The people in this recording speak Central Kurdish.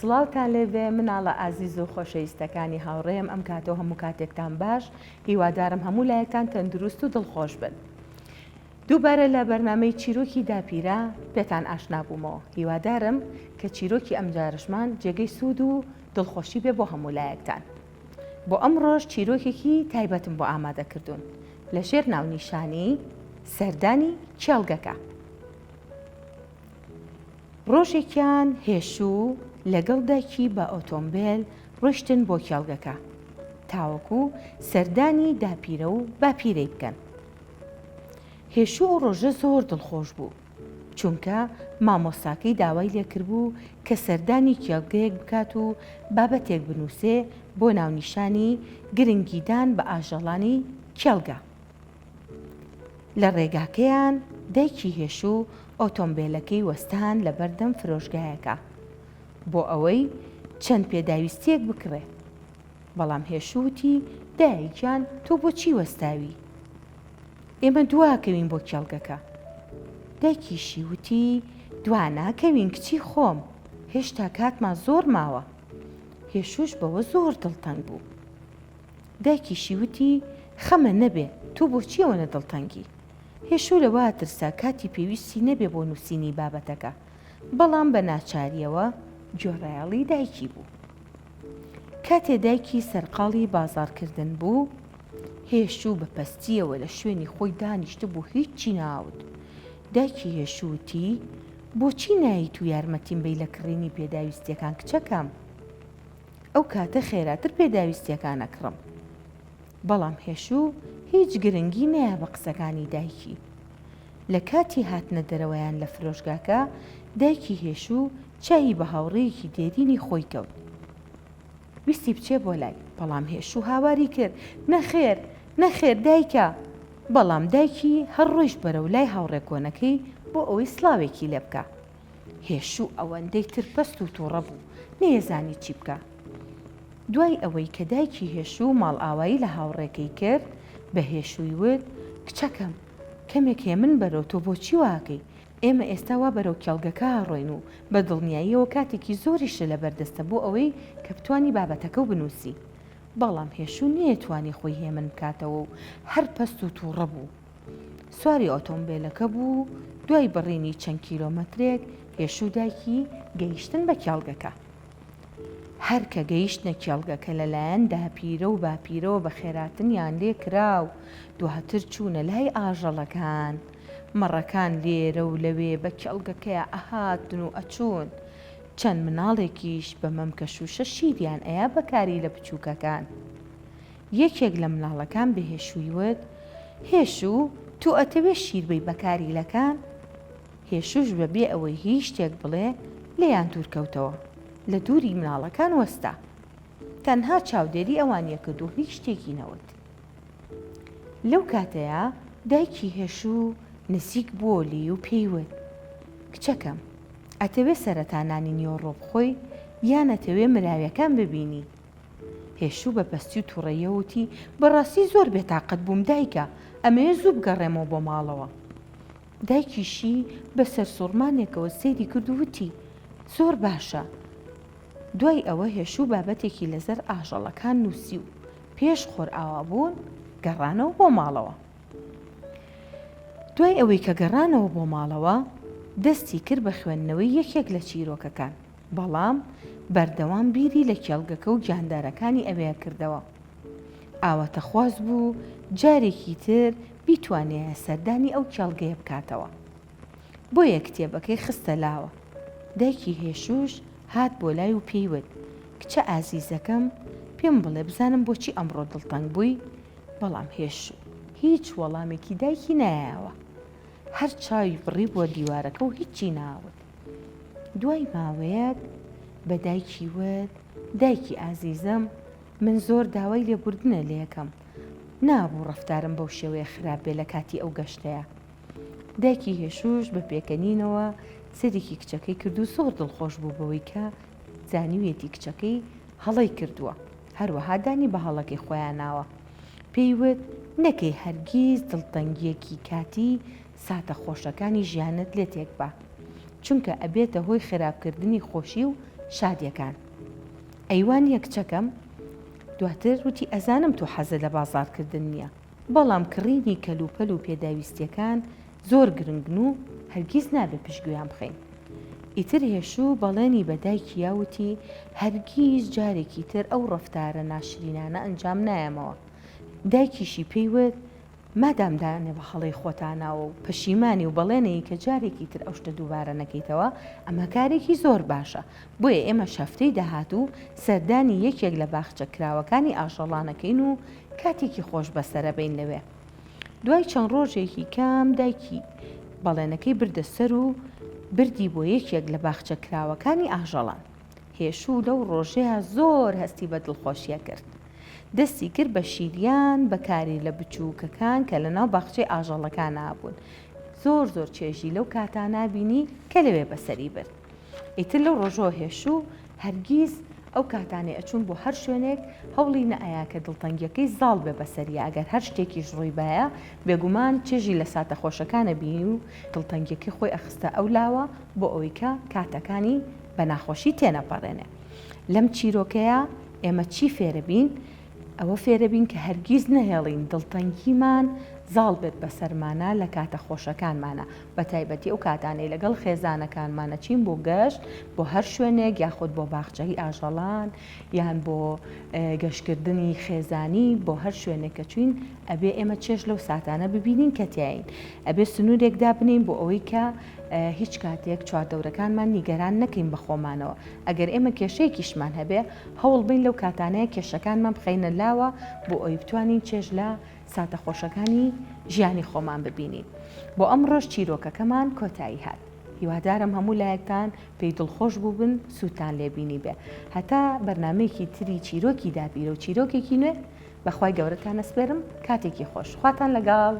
سڵاوتان لێبێ مناڵە ئازیز و خۆشەویستەکانی هاوڕێم ئەم کاتەو هەموو کاتێکتان باش هیوادارم هەموو لایەکتان تەندروست و دڵخۆش بن دووبارە لە بەرنامەی چیرۆکی داپیرە پێتان ئاشنا بوومەوە هیوادارم کە چیرۆکی ئەمجارشمان جێگەی سوود و دڵخۆشی بێ بۆ هەموو لایەکتان بۆ ئەمڕۆش چیرۆکێکی تایبەتم بۆ ئامادە کردوون لە ژێر ناونیشانی سەردانی کێڵگەکە. ڕۆژێکیان هێشوو لەگەڵ دایکی بە ئۆتۆمبێل ڕۆیشتن بۆ کێڵگەکە تاوەکو سەردانی داپیرە و باپیرەی بکەن. هێشوو ئەو ڕۆژە زۆر دڵخۆش بوو، چونکە مامۆستاکەی داوای لێکردبوو کە سەردانی کێڵگەیەک بکات و بابەتێک بنووسێ بۆ ناونیشانی گرنگیدان بە ئاژەڵانی کێڵگە. لە ڕێگاکەیان دایکی هێشوو ئۆتۆمبێلەکەی وەستان لەبەردەم فرۆشگایەکا بۆ ئەوەی چەند پێداویستیەک بکڕێ بەڵام هێشوو وتی دایە گیان تۆ بۆچی وەستاوی ئێمە دواکەوین بۆ کێڵگەکە دایکیشی وتی دواناکەوین کچی خۆم هێشتا کاتمان زۆر ماوە هێشوش بەوە زۆر دڵتەنگ بوو دایکیشی وتی، خەمە نەبێ، تۆ بۆچی ئەوەنە دڵتەنگی؟ هێشوو لەوە ترسا کاتی پێویستی نەبێ بۆ نووسینی بابەتەکە، بەڵام بە ناچارییەوە گوێڕایەڵی دایکی بوو. کاتێ دایکی سەرقاڵی بازاڕکردن بوو، هێشوو بە پەستییەوە لە شوێنی خۆی دانیشتبوو هیچی ناوت. دایکی هێشوو وتی، بۆچی نایەیت و یارمەتیم بەی لە کڕینی پێداویستییەکان کچەکەم؟ ئەو کاتە خێراتر پێداویستیەکان ئەکڕم. بەڵام هێشوو هیچ گرنگی نەیا بە قسەکانی دایکی. لە کاتی هاتنە دەرەوەیان لە فرۆشگاکە، دایکی هێشوو چاوی بە هاوڕێیەکی دێرینی خۆی کەوت. ویستی بچێ بۆ لای، بەڵام هێشوو هاواری کرد، نەخێر، نەخێر دایکە! بەڵام دایکی هەر ڕۆیشت بەرەو لای هاوڕێ کۆنەکەی بۆ ئەوەی سڵاوێکی لێ بکا. هێشوو ئەوەندەی تر پەست و توڕە بوو، نەیەزانی چی بکا. دوای ئەوەی کە دایکی هێشوو ماڵئاوایی لە هاوڕێکەی کرد، بە هێشووی وت، کچەکەم، کەمێک هێمن بەرەو تۆ بۆچی وا ئەکەی؟ ئێمە ئێستا وا بەرەو کێڵگەکە ئەڕۆین و بە دڵنیاییەوە کاتێکی زۆریشت لەبەر دەستە بۆ ئەوەی کە بتوانی بابەتەکەو بنووسی. بەڵام هێشوو نەیەتوانی خۆی هێمن بکاتەوە و هەر پەست و توڕە بوو. سواری ئۆتۆمبێلەکە بوو و دوای بڕینی چەند کیلۆمەترێک هێشوو دایکی گەیشتن بە کێڵگەکە. هەر کە گەیشتنە کێڵگەکە لەلایەن داپیرە و باپیرەوە بەخێراتنیان لێ کرا و دواتر چوونە لای ئاژەڵەکان. مەڕەکان لێرە و لەوێ بە کێڵگەکەیا ئەهاتن و ئەچوون. چەند مناڵێکیش بە مەمکە شووشە شیریان ئەیا بە کاریلە بچووکەکان. یەکێک لە مناڵەکان بە هێشووی وت، هێشوو، تۆ ئەتەوێ شیر بەی بە کاریلەکان؟ هێشووش بە بێ ئەوەی هیچ شتێک بڵێ لێیان دوور کەوتەوە، لە دووری مناڵەکان وەستا. تەنها چاودێری ئەوانی ئەکرد و هیچ شتێکی نەوت. لەو کاتەیا دایکی هێشوو نزیک بووە لێی و پێی وت، کچەکەم، ئەتەوێ سەرەتا نانی نیوەڕۆ بخۆی یان ئەتەوێ مراویەکان ببینی؟ هێشوو بە پەستی و توڕەییەوە وتی، بەڕاستی زۆر بێتاقەت بووم دایکە، ئەمەوێ زوو بگەڕێمەوە بۆ ماڵەوە. دایکیشی بە سەرسوڕمانێکەوە سەیری کرد و وتی، زۆر باشە. دوای ئەوە هێشوو بابەتێکی لەسەر ئاژەڵەکان نووسی و پێش خۆرئاوابوون گەڕانەوە بۆ ماڵەوە. دوای ئەوەی کە گەڕانەوە بۆ ماڵەوە، دەستی کرد بە خوێندنەوەی یەکێک لە چیرۆکەکان. بەڵام بەردەوام بیری لە کێڵگەکە و گیاندارەکانی ئەوێ کردەوە. ئاواتەخواز بوو جارێکی تر بیتوانیایە سەردانی ئەو کێڵگەیە بکاتەوە. بۆیە کتێبەکەی خستە لاوە. دایکی هێشووش هات بۆ لای و پێی وت، کچە ئازیزەکەم، پێم بڵێ بزانم بۆچی ئەمڕۆ دڵتەنگ بووی؟ بەڵام هێشوو هیچ وەڵامێکی دایکی نایایەوە. هەر چاوی بڕیبووە دیوارەکە و هیچی ناوت. دوای ماوەیەک بە دایکی وت، دایکی ئازیزم، من زۆر داوای لێبوردنە لێکەم، نابوو ڕەفتارم بەو شێوەیە خراپ بێ لە کاتی ئەو گەشتەیا. دایکی هێشووش بە پێکەنینەوە سەیرێکی کچەکەی کرد و زۆر دڵخۆش بوو بەوەی کە زانیویەتی کچەکەی هەڵەی کردووە، هەروەها دانی بە هەڵەکەی خۆیا ناوە. پێی وت، نەکەی هەرگیز دڵتەنگییەکی کاتی ساتە خۆشەکانی ژیانت لێ تێکبا چونکە ئەبێتە هۆی خراپکردنی خۆشی و. شادیەکان. ئەی وا نیە کچەکەم؟ دواتر وتی ئەزانم تۆ حەزت لە بازاڕکردن نیە، بەڵام کڕینی کەلوپەل و پێداویستیەکان زۆر گرنگن و هەرگیز نابێ پشتگوێیان بخەین. ئیتر هێشوو بەڵێنی بە دایکی یا وتی هەرگیز جارێکی تر ئەو ڕەفتارە ناشرینانە ئەنجام نایەمەوە. دایکیشی پێی وت مادام دانێ بە هەڵەی خۆتا ناوە و پەشیمانی و بەڵێنەی کە جارێکی تر ئەو شتە دووبارە نەکەیتەوە ئەمە کارێکی زۆر باشە بۆیە ئێمەش هەفتەی داهاتوو سەردانی یەکێک لە باخچە کراوەکانی ئاژەڵان ئەکەین و کاتێکی خۆش بەسەرەبەین لەوێ. دوای چەند ڕۆژێکی کەم دایکی بەڵێنەکەی بردە سەر و بردی بۆ یەکێک لە باخچە کراوەکانی ئاژەڵان. هێشوو لەو ڕۆژەیا زۆر هەستی بە دڵخۆشیە کرد. دەستی کرد بە شیریان بە کاریلە بچووکەکان کە لەناو باخچەی ئاژەڵەکانا بوون. زۆر زۆر چێژی لەو کاتانە بینی کە لەوێ بەسەری برد. ئیتر لەو ڕۆژەوە هێشوو هەرگیز ئەو کاتانەی ئەچوون بۆ هەر شوێنێک هەوڵی نەئەیا کە دڵتەنگیەکەی زاڵ بێ بەسەریا ئەگەر هەر شتێکیش ڕوویبایە بێگومان چێژی لە ساتە خۆشەکان ئەبینی و دڵتەنگیەکەی خۆی ئەخستە ئەو لاوە بۆ ئەوەی کە کاتەکانی بە ناخۆشی تێنەپەڕێنێ. لەم چیرۆکەیا ئێمە چی فێرەبین؟ ئەوە فێرەبین کە هەرگیز نەهێڵین دڵتەنگیمان زاڵ بێت بەسەرمانا لە کاتە خۆشەکانمانا، بەتایبەتی ئەو کاتانەی لەگەڵ خێزانەکانمان ئەچین بۆ گەشت بۆ هەر شوێنێک یاخود بۆ باخچەی ئاژەڵان یان بۆ گەشتکردنی خێزانی بۆ هەر شوێنێک کە چوین ئەبێ ئێمە چێژ لەو ساتانە ببینین کە تیاین ئەبێ سنوورێک دابنێین بۆ ئەوەی کە هیچ کاتێک چواردەورەکانمان نیگەران نەکەین بە خۆمانەوە ئەگەر ئێمە کێشەیەکیشمان هەبێ هەوڵ بەین لەو کاتانەیە کێشەکانمان بخەینە لاوە بۆ ئەوی بتوانین چێژ لە ساتە خۆشەکانی ژیانی خۆمان ببینین. بۆ ئەمڕۆش چیرۆکەکەمان کۆتایی هات. هیوادارم هەموو لایەکتان پێی دڵخۆش بووبن سوودتان لێ بینیبێ. هەتا بەرنامەیەکی تری چیرۆکی داپیرە و چیرۆکێکی نوێ بە خوای گەورەتان ئەسپێرم. کاتێکی خۆش. خواتان لەگەڵ.